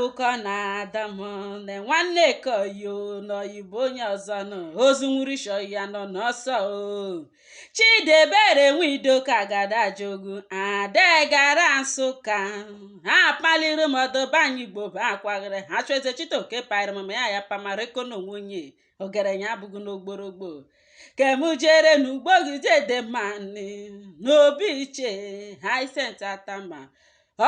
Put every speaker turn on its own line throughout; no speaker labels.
Abụkọ na adamne nwanne koyo n'oyibo onye ọzọ nọ ozu nwurisho ya nọ n'ọsọ o. Chidebere Nwidoka Agadajogu Adegara Nsụka ha paliri m ọdụbanye Igbo bụ akwaghere ha chụeze Chitoke paịrị m ya ya pamareko n'onwe onye ọgaranya abụghị n'ogborogbo kemujere n'ugbo gị jedemani n'obi iche haisent atama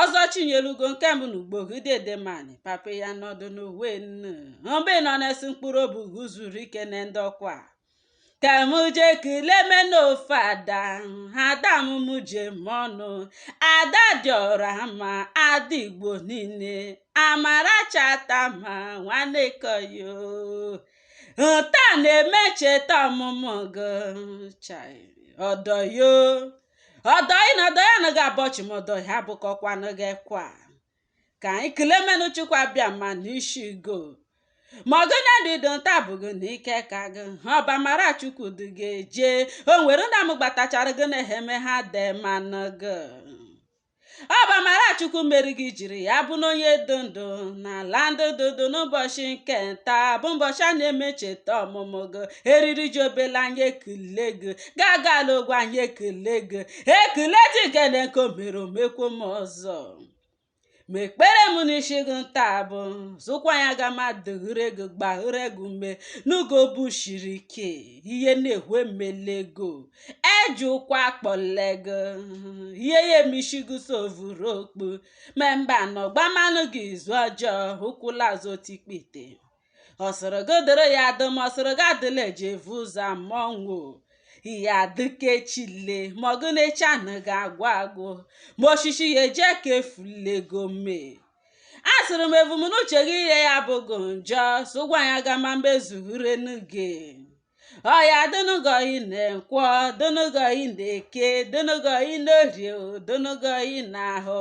ọzọ chinyelugo nke mbụ n'ugbo gị dedemani papa ya nọdụ n'uwe nnu mgbe nọ na-esi mkpụrụ obi gị zuru ike na ndọkwa ka m jee kileme n'ofe ada ada m m je m ọnụ ada dị ọra ma ada Igbo niile amara chata ma nwanne koyo nta na-eme cheta ọmụmụ gị chai ọdọyo ọdọyị na ọdọya na gị abọchị ma ọdọya abụkọkwanụ gị kwa ka anyị kelemenụ Chukwu abịa ma n'isi go ma ọgụ na ndịdo nta bụgị n'ike ka gị ọba mara Chukwu dị gị jee o nwere ndị m gbatachara gị na eheme ha dị manụ gị ọba mara Chukwu mmeri gị jiri ya bụ na onye dị ndụ n'ala ndụ dị ndụ n'ụbọchị nke nta bụ ụbọchị a na-eme cheta ọmụmụ gị eriri ji obele anyị ekele gị gagala ogwe anyị ekele gị ekele dikene nke o mere omekwo m ọzọ ma ekpere m n'isi gị nta bụ zụkwa ya ga ma dịghere gị gbaghere gị ume n'ugo bụ shiri ike ihe na-ehwe mmelego ejukwa kpọle gị ihe ya emisi gị sovuru okpu ma mba nọ gbamanụ gị izu ọjọọ ụkwụlazụ otikpite ọsịrị gị dịrị ya dụ ma ọsịrị gị adịla eji evu ụzọ amọnwụ ihe adịkechile ma ọgụ na-eche anụ ga-agwụ agwụ ma osisi ya eje ka efulego mee asịrị m ebumnuche gị ihe ya abụghị njọ sụgwa ya gama mmezughurenu gị ọya dịnụgọyi na nkwọ dịnụgọyi na eke dịnụgọyi na orie dịnụgọyi na ahụ.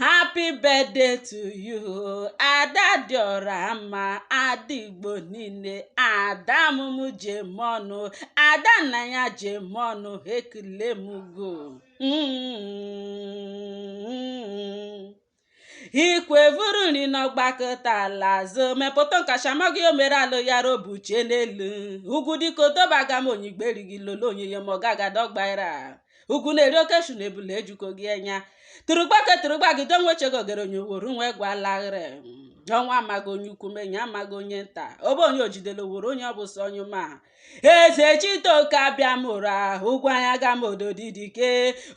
Happy birthday to you ada dị ọra mma ada Igbo niile ada mụmụ jem ọnụ ada nna ya jem ọnụ ekele m go. Ikwe vuru nri n'ọgbakọta ala azụ mepụta nkachamagị o mere alụ ya robuchie n'elu ugwu dịka odobaga m onyigbe erighị lolo onyinye ma ọ gagadọgbaira ugwu na-eri oke shu na ebule ejuko gị enya tụrụgbake tụrụgbagide onwechego ogere onye woro nwe gwalaghịrị ọnwa amaghị onye ukwu menya amaghị onye nta obe onye ojidere woro onye ọ bụ sọ onye ma eze Chitoke abịa mụrụ ahụ ụgwọ anya ga m ododidike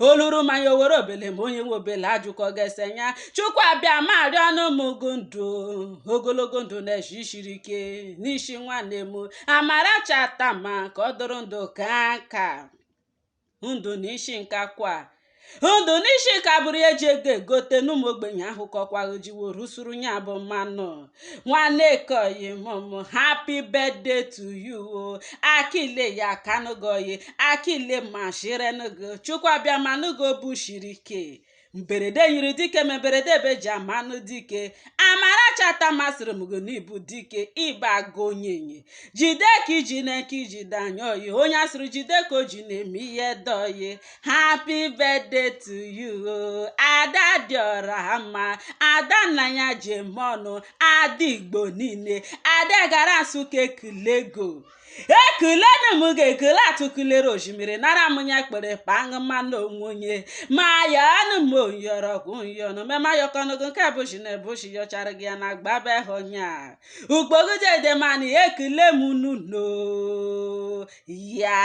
oluru mmanya owere obele ma onye nwe obele ajụkọ gesenya Chukwu abịa ma arịọ ọnụ m gụ ndụ ogologo ndụ na-eji shiri ike n'isi nwanne m amara chata ma ka ọ dụrụ ndụ ka nka ndụ n'isi nka kwa ndụ n'isi ka bụrụ eji ego egote n'ụmụ ogbenye ahụ kọkwaghị jiwo rusuru ya bụ mmanụ nwanne koyi mụmụ happy birthday to you o akile ya kanụgoyi akile mashirenugo Chukwu abịa manụgo bụ shiri ike mberede yiri dike ma mberede ebe ji amanụ dike amara chata masịrị m gị n'ibu dike ịba gonyenye jide ka iji na-eke ijide anya oyi onye asịrị jide ka o ji na-eme ihe dọyi happy birthday to you ada dị ọra mma ada nna ya ji eme ọnụ ada Igbo niile ada gara Nsụka ekulego ekulenu m ga-ekele atụkulere osimiri nara m ya kpere kpaṅụ mmanụ onwe onye ma ya anụ m oyọrọgwụ nyọnụ mema yọkọnụgụ nke bụshi na ebushi yọchara gị ya na gbabe honya ugbogidedemani ekele m nuno ya.